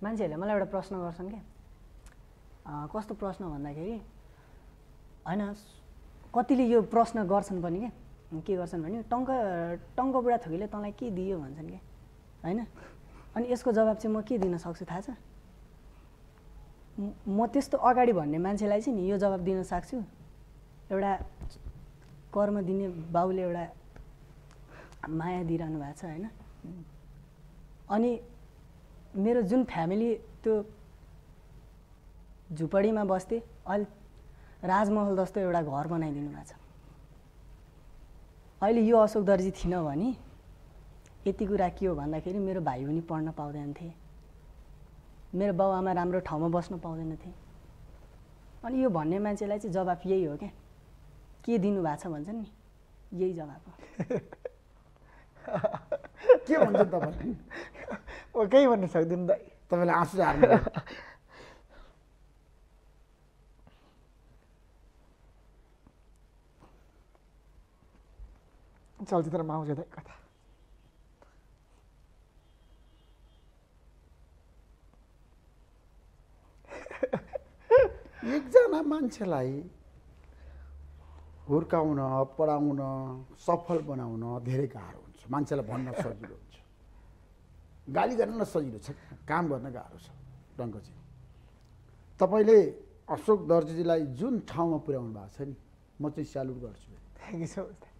मान्छेहरूले मलाई एउटा प्रश्न गर्छन् के कस्तो प्रश्न भन्दाखेरि हैन कतिले यो प्रश्न गर्छन् पनि के गर्छन् भने टङ्क बुढा थोकीले तँलाई के दियो भन्छन् के हैन अनि यसको जवाब चाहिँ म के दिन सक्छु थाहा छ म त्यस्तो अगाडि भन्ने मान्छेलाई चाहिँ नि यो जवाब दिन सक्छु एउटा कर्म दिने बाउले एउटा माया दिइरहनु भएको छ हैन अनि मेरो जुन फ्यामिली त्यो झुपडीमा बस्थे अहिले राजमहल जस्तो एउटा घर बनाइदिनु भएको छ अहिले यो अशोक दर्जी थिएन भने यति कुरा के हो भन्दाखेरि मेरो भाइ पनि पढ्न पाउँदैनथे मेरो बाउआमा राम्रो ठाउँमा बस्न पाउँदैनथे अनि यो भन्ने मान्छेलाई चाहिँ जवाफ यही हो क्या के दिनु भएको छ भन्छन् नि यही जवाफ हो के भन्छ तपाईँ ओ केही भन्न सक्दिनँ दाइ तपाईँले आँसु हार्नु चलचित्रमा आउँछ दाइ कथा एकजना मान्छेलाई हुर्काउन पढाउन सफल बनाउन धेरै गाह्रो हुन्छ मान्छेलाई भन्न सजिलो हुन्छ गाली गर्न सजिलो छ काम गर्न गाह्रो छ डङ्कजी तपाईँले अशोक दर्जीलाई जुन ठाउँमा पुर्याउनु भएको छ नि म चाहिँ स्यालुट गर्छु थ्याङ्क यू सो मच